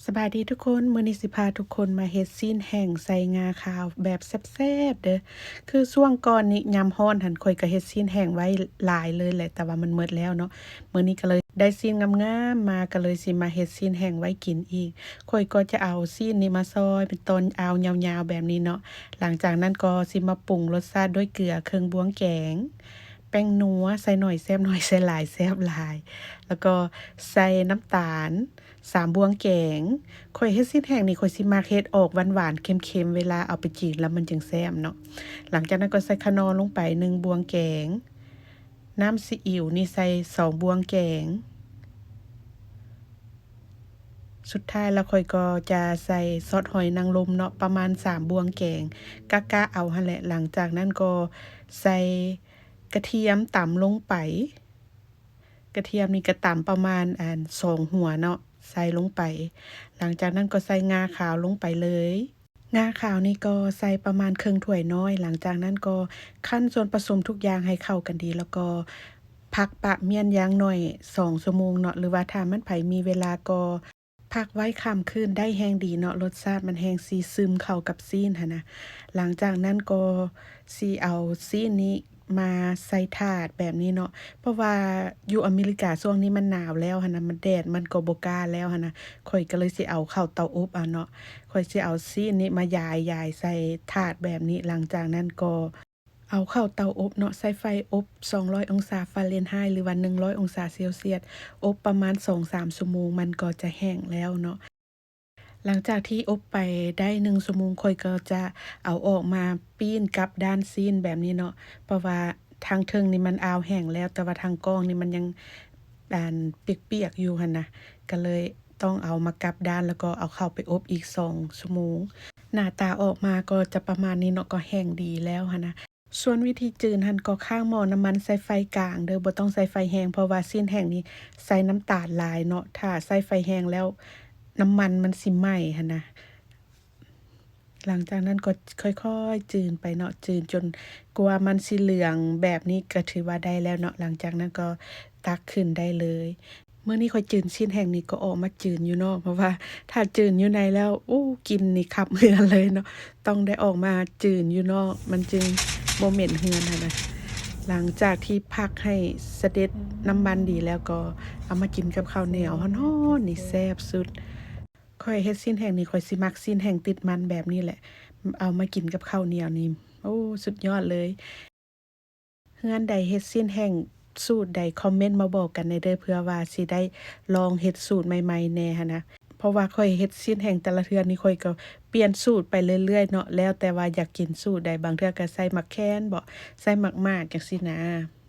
ສະບາຍດີທຸກຄົນ, ມື້ນີ້ຊິພາທຸກຄົນມາເຮັດຊີ້ນແຫ້ງໃສ່ງາຂາວແບບແຊບໆເດີ້. ຄືຊ່ວງກ່ອນນີ້ຍາມຮ້ອນຫັ້ນ ຂ້ອຍກໍເຮັດຊີ້ນແຫ້ງໄວ້ຫຼາຍເລີຍແຫຼະ ແຕ່ວ່າມັນໝົດແລ້ວເນາະ. ມື້ນີ້ກໍເລີຍໄດ້ຊີ້ນງາມໆມາ ກໍເລີຍຊິມາເຮັດຊີ້ນແຫ້ງໄວ້ກິນອີກ. ຂ້ອຍກໍຈະເອົາຊີ້ນນີ້ມາຊອຍເປັນຕອນອາວຍາວໆແບບນີ້ເນາະ. ຫຼັງຈາກນັ້ນກໍຊິມາປຸງລົດຊາດດ້ວຍເກືອ ເຄິ່ງບ່ວງແກງ, ແປ້ງນົວ ໃສ່ໜ້ອຍແຊບໜ້ອຍ ໃສ່ຫຼາຍແຊບຫຼາຍ ແລ້ວກໍໃສ່ນ້ຳຕານ ສາມບ່ວງແກງ. ຂ້ອຍເຮັດຊີ້ນແຫ້ງນີ້ ຂ້ອຍຊິມັກເຮັດອອກຫວານໆ ເຄັມໆ ເວລາເອົາໄປຈີນແລ້ວມັນຈຶ່ງແຊບເນາະ. ຫຼັງຈາກນັ້ນກໍໃສ່ຂະໜໍ່ລົງໄປ ໜຶ່ງບ່ວງແກງ, ນ້ຳຊີອິ້ວນີ້ໃສ່ສອງບ່ວງແກງ. ສຸດທ້າຍແລ້ວຂ້ອຍກໍຈະໃສ່ຊອດຫອຍນາງລົມເນາະ ປະມານສາມບ່ວງແກງ ກະກະເອົາຫັ້ນແຫຼະ. ຫຼັງຈາກນັ້ນກໍໃສ່ກະທຽມຕຳລົງໄປ. ກະທຽມນີ້ກະຕຳປະມານ ອັນ ສອງຫົວເນາະ ໃສ່ລົງໄປ. ຫຼັງຈາກນັ້ນກໍໃສ່ງາຂາວລົງໄປເລີຍ. ງາຂາວນີ້ກໍໃສ່ປະມານເຄິ່ງຖ້ວຍນ້ອຍ. ຫຼັງຈາກນັ້ນກໍຄັ້ນສ່ວນປະສົມທຸກຢ່າງໃຫ້ເຂົ້າກັນດີ ແລ້ວກໍພັກປະມ້ຽນຢ່າງໜ້ອຍສອງຊົ່ວໂມງເນາະ ຫຼືວ່າຖ້າມັນໃຜມີເວລາກໍ ພັກໄວ້ຂ້າມຄືນໄດ້ແຮງດີເນາະ, ລົດຊາດມັນແຮງຊິຊຶມເຂົ້າກັບຊີ້ນຫັ້ນນະ. ຫຼັງຈາກນັ້ນກໍຊິເອົາຊີ້ນນີ້ມາໃສ່ຖາດແບບນີ້ເນາະ, ເພາະວ່າຢູ່ອາເມລິກາຊ່ວງນີ້ມັນໜາວແລ້ວຫັ້ນນະ, ມັນແດດມັນກໍບໍ່ກ້າແລ້ວຫັ້ນນະ, ຂ້ອຍກໍເລີຍຊິເອົາເຂົ້າເຕົາອົບເອົາເນາະ. ຂ້ອຍຊິເອົາຊີ້ນນີ້ມາຢາຍໆໃສ່ຖາດແບບນີ້. ຫຼັງຈາກນັ້ນກໍ ເອົາເຂົ້າເຕົາອົບເນາະ, ໃຊ້ໄຟອົບສອງຮ້ອຍອົງສາຟາເຣນໄຮ ຫຼືວ່າໜຶ່ງຮ້ອຍອົງສາເຊວຊຽດ, ອົບປະມານສອງສາມຊົ່ວໂມງ ມັນກໍຈະແຫ້ງແລ້ວເນາະ. ຫຼັງຈາກທີ່ອົບໄປໄດ້ໜຶ່ງຊົ່ວໂມງ, ຂ້ອຍກໍຈະເອົາອອກມາປີ້ນກັບດ້ານຊີ້ນແບບນີ້ເນາະ, ເພາະວ່າທາງເທິງນີ້ມັນອາວແຫ້ງແລ້ວ, ແຕ່ວ່າທາງກ້ອງນີ້ມັນຍັງ ອັນ ປຽກໆຢູ່ຫັ້ນນະ, ກໍເລີຍຕ້ອງເອົາມາກັບດ້ານ ແລ້ວກໍເອົາເຂົ້າໄປອົບອີກສອງຊົ່ວໂມງ. ໜ້າຕາອອກມາກໍຈະປະມານນີ້ເນາະ, ກໍແຫ້ງດີແລ້ວຫັ້ນນະ. ສ່ວນວິທີຈືນຫັ້ນກໍຄ້າງໝໍ້ນ້ຳມັນໃສ່ໄຟກາງເດີ້, ບໍ່ຕ້ອງໃສ່ໄຟແຮງ ເພາະວ່າຊີ້ນແຫ້ງນີ້ໃສ່ນ້ຳຕານຫຼາຍເນາະ, ຖ້າໃສ່ໄຟແຮງແລ້ວນ້ຳມັນມັນຊິໄໝ້ຫັ້ນນະ. ຫຼັງຈາກນັ້ນກໍຄ່ອຍໆຈືນໄປເນາະ, ຈືນຈົນກວ່າມັນຊິເຫຼືອງແບບນີ້ກໍຖືວ່າໄດ້ແລ້ວເນາະ. ຫຼັງຈາກນັ້ນກໍຕັກຂຶ້ນໄດ້ເລີຍ. ມື້ນີ້ຂ້ອຍຈືນຊີ້ນແຫ້ງນີ້ກໍອອກມາຈືນຢູ່ນອກ, ເພາະວ່າຖ້າຈືນຢູ່ໃນແລ້ວ ໂອ້ ກິ່ນນີ້ຂັບເຮືອນເລີຍເນາະ, ຕ້ອງໄດ້ອອກມາຈືນຢູ່ນອກ ມັນຈຶ່ງບໍ່ເໝັນເຮືອນຫັ້ນນະ. ຫຼັງຈາກທີ່ພັກໃຫ້ສະເດັດນ້ຳມັນດີແລ້ວ ກໍເອົາມາກິນກັບເຂົ້າໜຽວຮ້ອນໆນີ້ແຊບສຸດ. ຂ້ອຍເຮັດຊີ້ນແຫ້ງນີ້ ຂ້ອຍຊິມັກຊີ້ນແຫ້ງຕິດມັນແບບນີ້ແຫຼະ, ເອົາມາກິນກັບເຂົ້າໜຽວນີ້ ໂອ້ ສຸດຍອດເລີຍ. ເຮືອນໃດເຮັດຊີ້ນແຫ້ງສູດໃດ ຄອມເມັນມາບອກກັນແດ່ເດີ້ ເພື່ອວ່າຊິໄດ້ລອງເຮັດສູດໃໝ່ໆແດ່ຫັ້ນນະ. ເພາະວ່າຂ້ອຍເຮັດຊີ້ນແຫ້ງແຕ່ລະເທື່ອນີ້ ຂ້ອຍກໍປ່ຽນສູດໄປເລື້ອຍໆເນາະ, ແລ້ວແຕ່ວ່າຢາກກິນສູດໃດ, ບາງເທື່ອກໍໃສ່ໝາກແຄນເບາະ ໃສ່ໝາກໝາກ ຈັ່ງຊີ້ນະ.